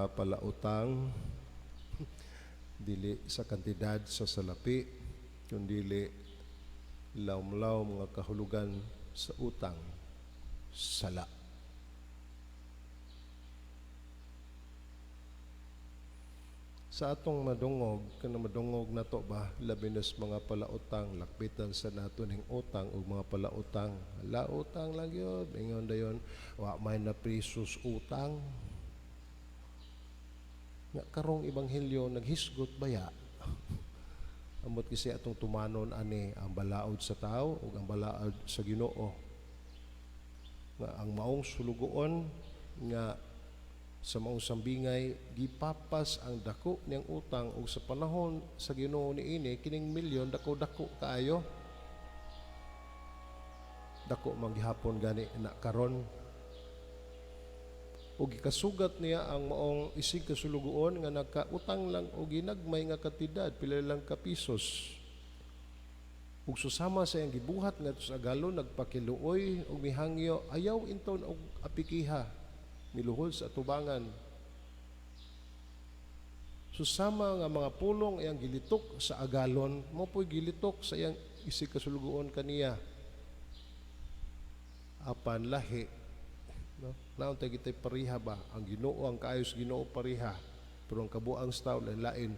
Mga palautang, dili sa kantidad sa salapi, kundili lawom-lawom nga kahulugan sa utang, sala. Sa atong madungog, kanang madungog nato ba, labi na sa mga palautang, lakbitan sa nato ning utang ug mga palautang. Hala, utang lang yun. Ingon dayon, wa may na prisos utang. Nga karong ebanghelyo naghisgot baya. Amot kasi atong tumanon ani ang balaod sa tao ug ang balaod sa Ginoo. Nga ang maong sulugoon nga sa maong sambingay gipapas ang dako niyang utang ug sa panahon sa Ginoo niini kining milyon dako-dako kaayo. Dako man gihapon gani na karon. Ug gikasugat niya ang maong isig kasulugoon nga nakautang lang og ginagmay nga kantidad, pila lang ka pesos. Ug susama sa iyang gibuhat ngadto sa agalon, nagpakiluoy ug mihangyo, ayaw inton og apikiha, miluhod sa atubangan. Susama nga mga pulong iyang gilitok sa agalon, mo po'y gilitok sa iyang isig kasulugoon kaniya. Apan lahi, no? Naon tay gitay pareha ba? Ang Ginoo, ang kaayos Ginoo pareha, pero ang kabuang sa tao lain.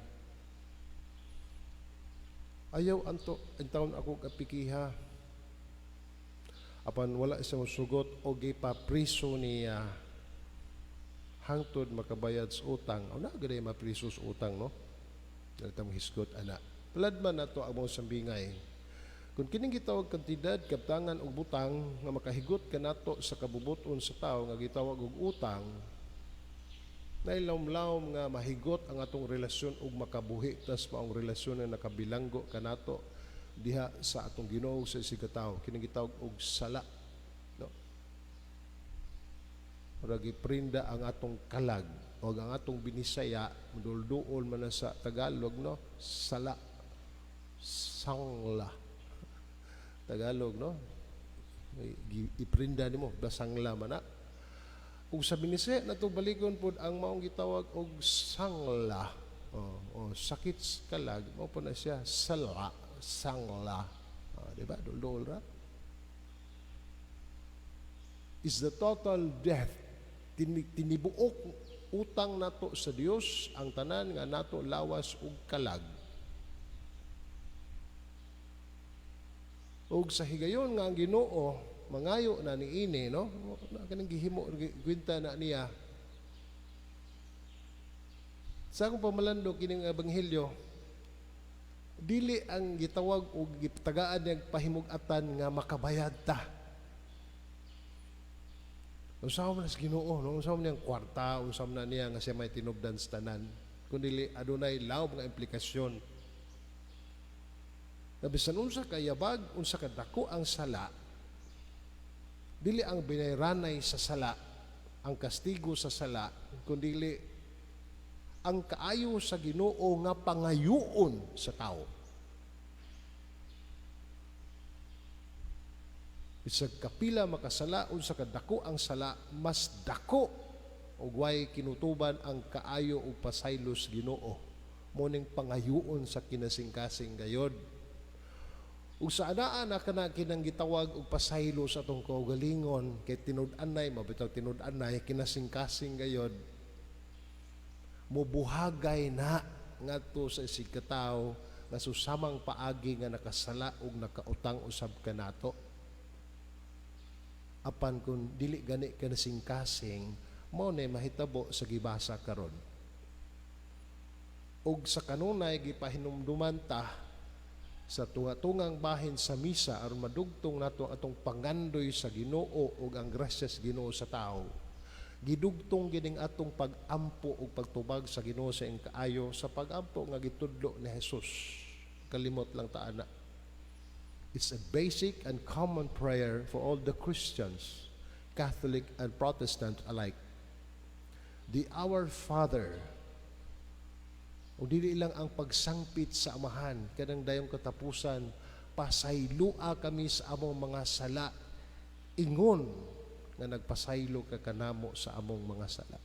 Ayaw anto intawon ako kapikiha. Apan wala siya sugot o gipapriso niya hangtod makabayad sa utang. O na gani mapriso sa utang, no? Dali ta hisgot ana. Palad man nato ang mga sambingay. Kung kining gitawag kantidad, kaptangan og butang nga makahigot kanato sa kabubuton sa tao nga gitawag og utang, nailawom-lawom nga mahigot ang atong relasyon ug makabuhi tas maong relasyon nga nakabilanggo kanato diha sa atong Ginoo sa isig ka tawo, kining gitawag og sala, no? Murag giprinda ang atong kalag o ang atong binisaya, mudulduol man na sa Tagalog, no? Sala, sangla. Tagalog, no? Iprinda nimo basangla man na. Ug sa binisaya nato balikon pod ang maong gitawag og sangla. Oh, oh, sakit sa kalag, mao po na siya sala, sangla. Oh, di ba? Dul-dul ra. Is the total death. Tinibuok utang nato sa Dios ang tanan nga nato lawas ug kalag. Ug sa higayon nga ang Ginoo mangayo na niini, no? Na kaning gihimo kwenta na niya. Sa akong pamalando kining ebanghelyo, dili ang gitawag og gitagaan niyang pahimug-atan nga makabayad ta. Unsa man sa Ginoo, no? Unsa man niyang kwarta, unsa man niya nga siya may tinubdan sa tanan. Kun dili adunay lawom nga implikasyon. Na bisan unsa ka yabag, unsa ka dako ang sala, dili ang binayranay sa sala, ang kastigo sa sala, kundi ang kaayo sa Ginoo nga pangayuon sa tao. Bisag kapila makasala, unsa ka dako ang sala, mas dako og way kinutuban ang kaayo ug pasaylos Ginoo. Mo ning pangayuon sa kinasingkasing gayod. Ug sa anaa na kana kinang gitawag og pasaylo sa atong kaugalingon kay tinud-anay, mabitaw tinud-anay kinasingkasing gayod, mubuhagay na ngadto sa isig ka tawo nga susamang paagi nga nakasala ug nakautang usab kanato. Apan kung dili gani kinasingkasing, mao na mahitabo sa gibasa karon. Ug sa kanunay gipahinumduman ta sa tunga-tungang bahin sa misa aron madugtong nato atong pangandoy sa Ginoo ug ang grasya sa Ginoo sa tao. Gidugtong gining atong pag-ampo ug pagtubag sa Ginoo sa iyang kaayo sa pag-ampo nga gitudlo ni Jesus. Kalimot lang ta ana. It's a basic and common prayer for all the Christians, Catholic and Protestant alike. The Our Father, o dili lang ang pagsangpit sa Amahan, kanang dayong katapusan, pasaylua kami sa among mga sala, ingon nga nagpasaylo ka kanamo sa among mga sala.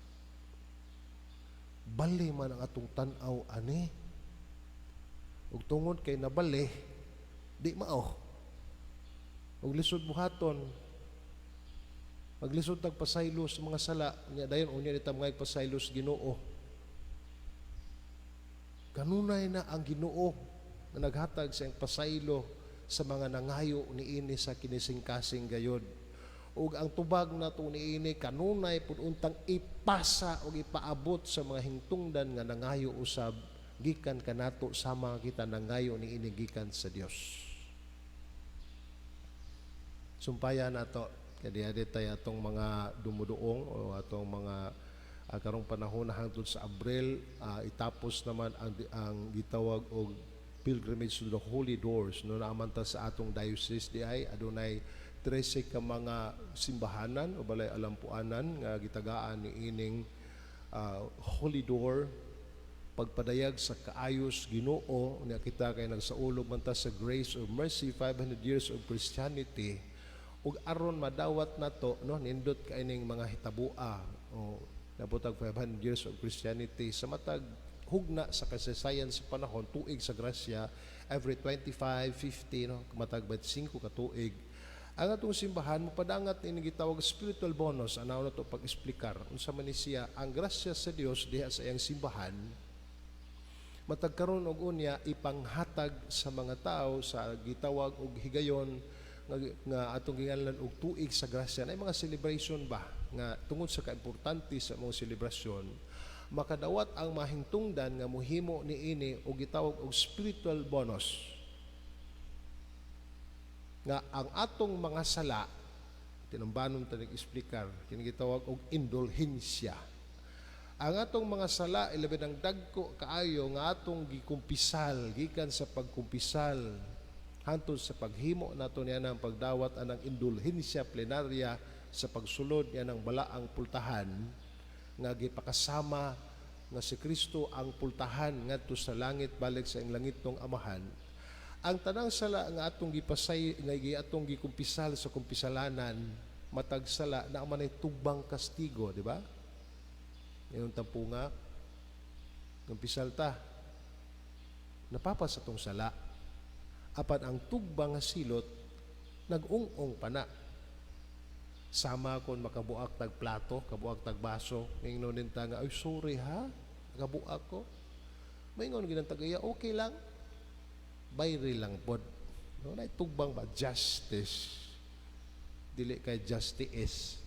Bali man ang atong tan-aw ani. Ug tungod kay nabali, di mao. Ug lisod buhaton. Maglisod tag pasaylo sa mga sala, nya dayon unya ni ta mga pasaylo sa Ginoo. Kanunay na ang Ginoo nga naghatag sa iyang pasaylo sa mga nangayo niini sa kinising-kasing gayod. Ug ang tubag nato niini kanunay pud untang ipasa og ipaabot sa mga hingtungdan nga nangayo usab gikan kanato, sama kita nangayo niini gikan sa Dios. Sumpaya nato kay diha tayo atong mga dumuduong o atong mga karong panahon na hangtod sa Abril, itapos naman ang gitawag og pilgrimage to the Holy Doors, no? Naaman ta sa atong diocese di ay adunay 13 ka mga simbahanan o balay alampuanan nga gitagaan ni ining Holy Door, pagpadayag sa kaayos Ginoo niya. Kita kay nagsaulog man ta sa Grace of Mercy, 500 years of Christianity, ug aron madawat nato, no, nindot kay ning mga hitabua o nabutag 500 years of Christianity sa matag hugna sa kasaysayan sa panahon, tuig sa grasya, every 25, 50, no, matag 5 ka tuig ang atong simbahan mopadangat ini gitawag spiritual bonus. Anaw na to pag-explicar unsa man ni siya. Ang grasya sa Dios diha sa iyang simbahan, matag karon og unya ipanghatag sa mga tao sa gitawag og higayon nga atong ginganlan og tuig sa grasya na mga celebration ba, nga tungod sa kaimportante sa mga selebrasyon, makadawat ang mahingtungdan nga muhimo niini og gitawag og spiritual bonus, nga ang atong mga sala, tinambanon ta nag-explicar kini, gitawag og indulhensya. Ang atong mga sala, ilabi ang dagko kaayo nga atong gikumpisal, gikan sa pagkumpisal hantod sa paghimo nato niya ng pagdawat anang indulhensya plenarya sa pagsulod niya ng balaang pultahan, nga gipakasama nga si Kristo ang pultahan ngadto sa langit, balik sa iyang langitnong Amahan. Ang tanang sala nga atong gipasay, nga atong gikumpisal sa kumpisalanan, matag sala na manay tugbang kastigo, di ba? Ngayon tampo nga kumpisal ta, napapas atong sala, apan ang tugbang nga silot nag-ung-ong pa na. Sama kon makabuak tag plato, kabuak tag baso, ngayong ninta nga, "Ay, sorry ha, nakabuak ko." Maingon ginang tagaya, "Okay lang, bayri lang pod." No, na tugbang ba, justice. Dili kay justice.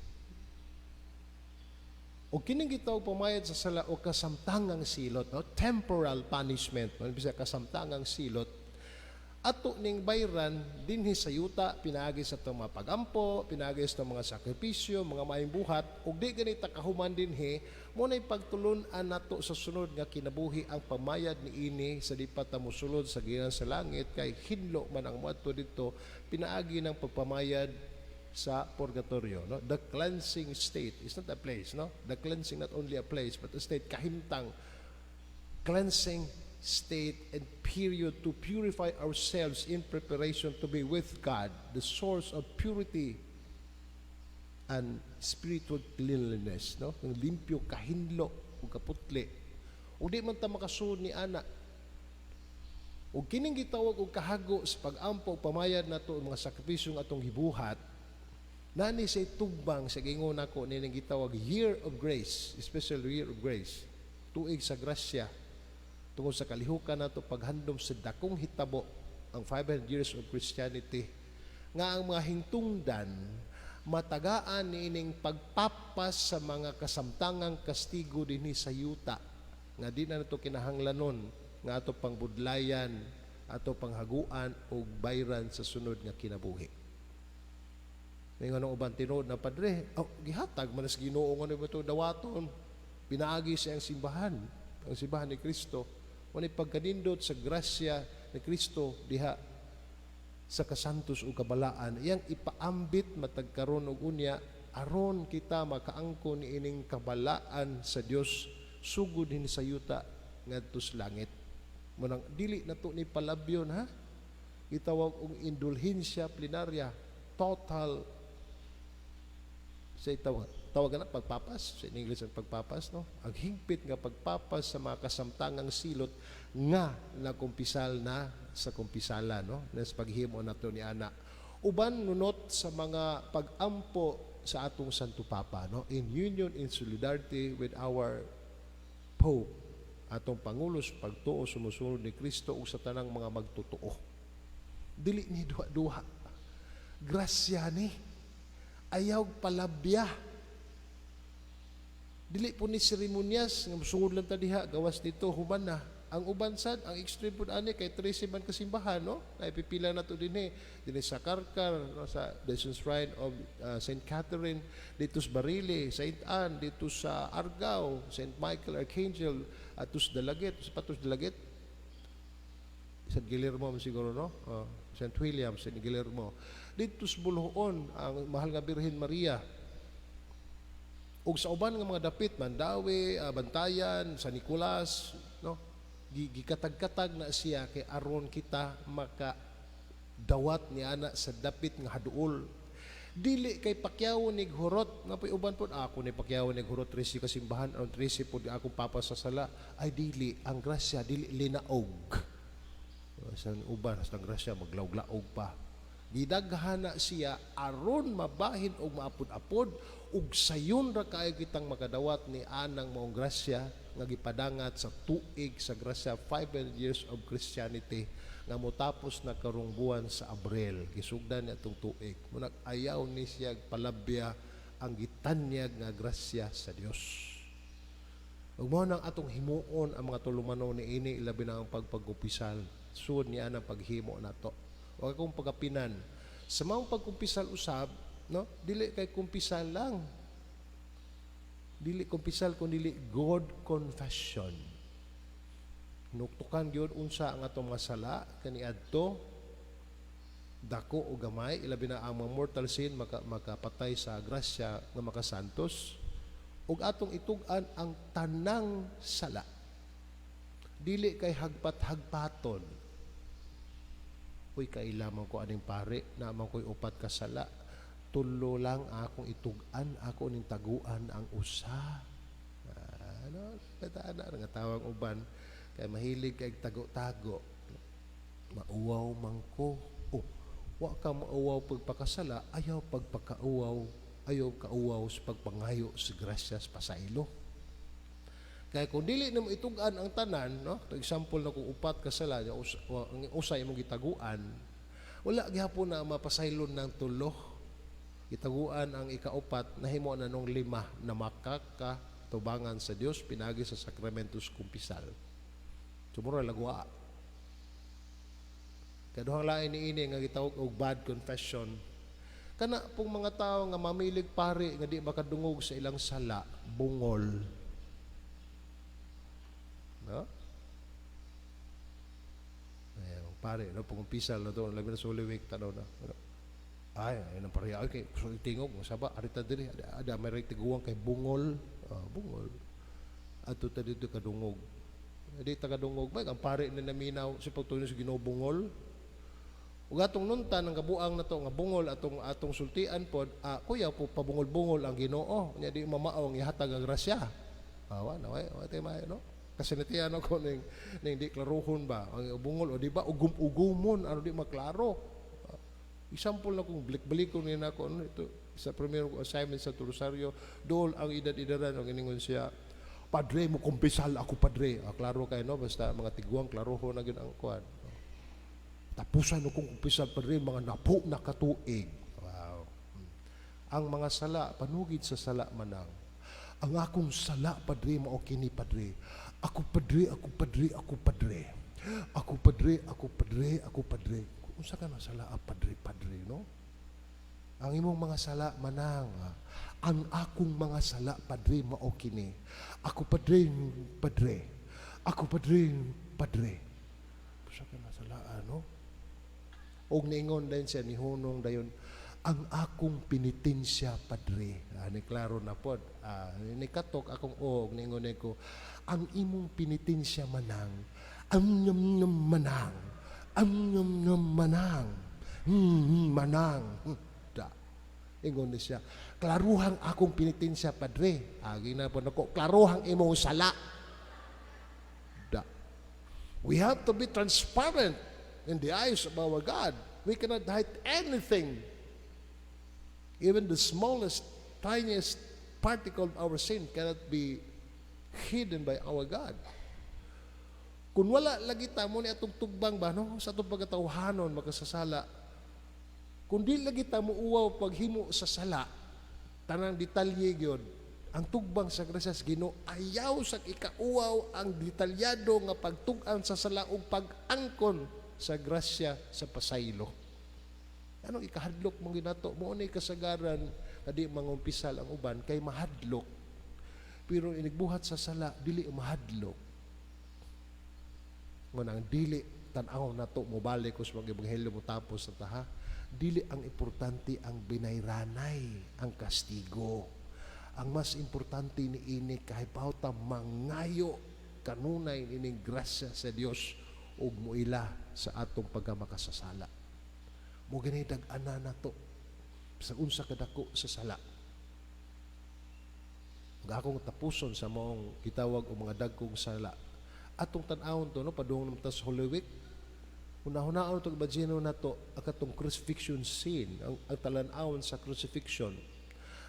O kining gitawag pamayad sa sala o kasamtangang silot, no? Temporal punishment, no? Ibig sabihin, kasamtangang silot, ato ning bayran dinhi sa yuta pinaagi sa atong mga pagampo, pinaagi sa atong mga sakripisyo, mga maayong buhat, ug di ganita kahuman dinhi, mo nay pagtulun-an nato sa sunod nga kinabuhi ang pamayad niini sa di pa ta mosulod sa ginang sa langit, kay hinlo man ang moadto didto pinaagi ng pagpamayad sa purgatorio, no? The cleansing state is not a place, no? The cleansing, not only a place but a state, kahimtang, cleansing state and period to purify ourselves in preparation to be with God, the source of purity and spiritual cleanliness, no? Ang limpyo, kahinlo ug kaputli. Ug di man ta makasulod ni ana. Ug kining gitawag og kahago sa pag-ampo ug pamayad nato ang mga sakripisyo nga atong gibuhat, nani sa tubang sa gingon nako nining gitawag Year of Grace, special Year of Grace, tuig sa grasya, tungod sa kalihukan nato paghandom sa dakong hitabo, ang 500 years of Christianity, nga ang mga hingtungdan matagaan niining pagpapas sa mga kasamtangang kastigo dinhi sa yuta, nga di na nato kinahanglanon nga ato pang budlayan, ato panghaguan og bayran sa sunod nga kinabuhi. May nga uban, tinuod na, Padre, oh, gihatag man sa Ginoo nga ba ito dawaton pinaagi sa iyang simbahan, ang simbahan ni Kristo. Wala pagkanindot sa grasya ni Kristo diha sa kasantos ug kabalaan, iyang ipaambit matag karon og unya aron kita makaangkon niining kabalaan sa Dios sugod dinhi sa yuta ngadto sa langit. Munang dili na to ni palabyon ha, gitawag og indulhensya plenarya, total sa itawag. Tawag na pagpapas sa English, ang pagpapas, no? Ang higpit nga pagpapas sa mga kasamtangang silot nga nakumpisal na sa kumpisala, no? Na sa paghimo nato ni ana uban nunot sa mga pagampo sa atong Santo Papa, no? In union, in solidarity with our Pope, atong pangulo sa pagtuo, sumusunod ni Kristo ug sa tanang mga magtotoo. Dili ni duha-duha. Grasya ni. Ayaw palabya. Dili po ni seremonyas nga sungod lang ta diha, gawas dito, human na. Ang uban sad, ang extreme pud ani kay 13 man kasimbahan, no? Kay pipila na to dinhi. Dinhi sa Carcar, no, sa Diocesan Shrine of St. Catherine, dito sa Barili, St. Anne, dito sa Argao, St. Michael Archangel, ato sa Dalaguete, sa patos Dalaguete, St. Guillermo man siguro, no? Oh, St. William, St. Guillermo. Dito sa Boljoon, ang Mahal nga Birhen Maria. Ug sa uban nga mga dapit, Mandaue, Bantayan, San Nicolas, no? Gikatag-katag na siya kay aron kita maka dawat ni ana sa dapit nga haduol. Dili kay pakyaw ni hurot nga poy uban pod ako ni pakyaw ni hurot 13 ka simbahan aron 13 pod akong papa sa sala. Ay, dili ang grasya dili linaog sa uban sa grasya, maglaog-laog pa. Gidaghan na siya aron mabahin og maapod-apod ug sayon ra kaayo kitang makadawat ni anang maong grasya nga gipadangat sa tuig sa grasya, 500 years of Christianity nga motapos na karong buwan sa Abril. Gisugdan niya atong tuig. Munag ayaw ni siya palabya ang gitanyag nga grasya sa Dios. Ug mao nang atong himuon ang mga tulumanon ni ini, ilabi na ang pagpagkumpisal. Sud niya ang paghimo nato. Wa akong pagapinan. Sa maong pagkumpisal usab, no? Dili kay kumpisal lang. Dili kumpisal kun dili good confession. Nuktukan gyud unsa ang atong mga sala kaniadto, dako o gamay, ilabi na ang mga mortal sin makapatay sa grasya nga makasantos, ug atong itug-an ang tanang sala. Dili kay hagpat-hagpaton. Uy, kailaman ko aning pare, naman ko'y upat ka sala. Tulo lang akong itug-an, ako ning taguan ang usa. Ano, kataan na nga tawang uban kay mahilig kay tago-tago. Mauwaw man ko. Oh, wa ka mauwaw pagpakasala, ayaw pagpakauwaw, ayaw kauwaw sa pagpangayo sa grasya sa pasaylo. Kaya kung dili nimo itug-an ang tanan, no? To example na kung upat ka sala, ang usa imong gitaguan, wala gihapon na mapasaylon ng tulo. Gitaguan ang ikaupat, nahimo na nung lima na makakatubangan sa Dios pinagi sa sakramentos kumpisal. Sumura lagwa. Kaduhang lain ni ini nga gitawag og bad confession. Kana pong mga tao nga mamilig pare nga di makadungog sa ilang sala, bungol. No? Ay, pare, no, pag-umpisal na to, labi na sa Holy Week, tanaw na. Ano? Ay, ay, ang pareha. Ay, kay, so, tingog, saba, arita diri, ada, ada, may tiguang kay bungol. Ah, bungol. Ato ta dito kadungog. Di ta kadungog ba, ang pare na naminaw, si pagtuloy sa Ginoo, bungol. Ug atong nuntan ang kabuang na to nga bungol atong atong sultian pod, kuya po pabungol-bungol ang Ginoo. Nya di mamao ang ihatag ang grasya. Awa na way, wa tay maayo, no? Kasi natiyan ako ning di klarohon ba ang bungol o di ba ugum-ugumon ano di maklaro. Example na kung balik-balikon ni nako ano ito sa premier ko assignment sa Rosario, dool ang edad-edaran ang iningon siya, "Padre, mo kumpisal ako, padre." Ah, klaro kay, no? Basta mga tiguang klarohon na gyud ang kuan. "Tapusan ko kong kumpisal, padre, mga napo na katuig." Wow. Ang mga sala, panugid sa sala manang. "Ang akong sala, padre, mao kini, padre. Ako, padre, ako, padre, ako, padre. Ako, padre, ako, padre, ako, padre." Unsa ka na sala, ah, padre, padre, no? Ang imong mga sala manang, ah. "Ang akong mga sala, padre, mao kini. Ako, padre, padre. Ako, padre, padre." Unsa ka na sala, ano? Og niingon din siya, nihunong dayon, "Ang akong penitensya, padre." Ah, ni klaro na pod. Ah, ni katok akong og niingon ko, "Ang imong penitensya manang, ang ngam ngam manang, ang ngam ngam manang, manang." Da. Ingon ni siya, Klaruhang akong penitensya, Padre. Agi na po nako, klaruhang imong sala. Da. We have to be transparent in the eyes of our God. We cannot hide anything. Even the smallest, tiniest particle of our sin cannot be hidden by our God. Kung wala lagi ta mo ni atong tugbang ba, no, sa atong pagkatawhanon makasasala. Kung di lagi ta mo uwaw paghimo sa sala, tanang detalye gyud, ang tugbang sa grasya sa Ginoo, ayaw sa ikauwaw ang detalyado nga pagtug-an sa sala ug pag-angkon sa grasya sa pasaylo. Anong ikahadlok mong ginato? Mo ni kasagaran nga di mangumpisal ang uban kay mahadlok. Pero inigbuhat sa sala, dili mahadlok. Ngunang dili tan-aw nato, mobalik ko sa mga ebanghelyo mo tapos na ta ha. Dili ang importante ang binayranay, ang kastigo. Ang mas importante ni ini kahibaw ta mangayo kanunay ining grasya sa Dios ug muila sa atong pagkamakasasala. Mo gani dag-ana nato sa unsa kadako sa sala. Ug akong tapuson sa maong gitawag og mga dagkong sala. Atong tan-awon to, no, padung naman ta sa Holy Week. Una-hunaon to, imagine nato ang katong crucifixion scene, ang talan-awon sa crucifixion.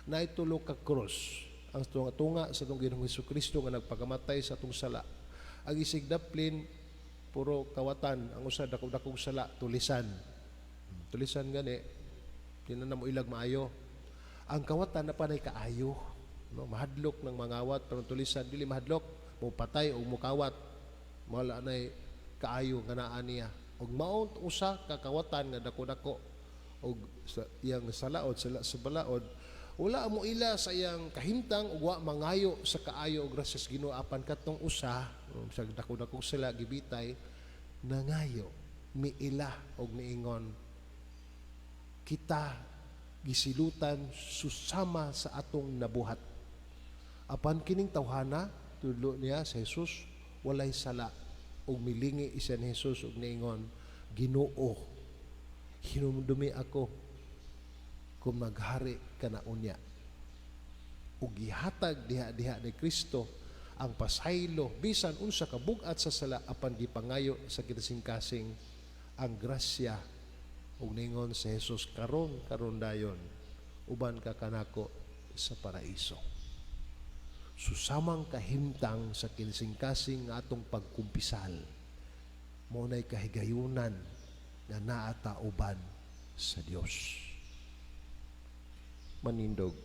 Na tulo ka cross ang tunga-tunga sa atong Ginoong Hesus Kristo nga nagpakamatay sa atong sala. Ang isig daplin puro kawatan, ang usa dako-dakong sala, tulisan. Tulisan gani, di na mo ilag maayo. Ang kawatan na panay kaayo, no, mahadlok ng mangawat, pero ang tulisan dili mahadlok, mo patay o mukawat. Wala nay kaayo nga naa niya. Ug mao usa ka kawatan nga dako-dako og sa iyang salaod sala sa balaod, wala mo ila sa iyang kahimtang ug wa mangayo sa kaayo og grasya sa Ginoo. Apan katong usa sa dako-dako sala gibitay, nangayo, miila og niingon, "Kita gisilutan susama sa atong nabuhat, apan kining tawhana," tudlo niya sa Jesus, "walay sala." Ug milingi isa ni Jesus ug niingon, "Ginoo, hinumdumi ako kung maghari ka na unya." Ug gihatag diha-diha ni Kristo ang pasaylo bisan unsa ka bug-at sa sala, apan gipangayo sa kinasingkasing ang grasya, ug ningon sa Jesus, "Karon karon dayon uban ka kanako sa paraiso." Susamang kahimtang sa kinasingkasing nga atong pagkumpisal, mo nay kahigayunan nga naa ta uban sa Dios. Manindog.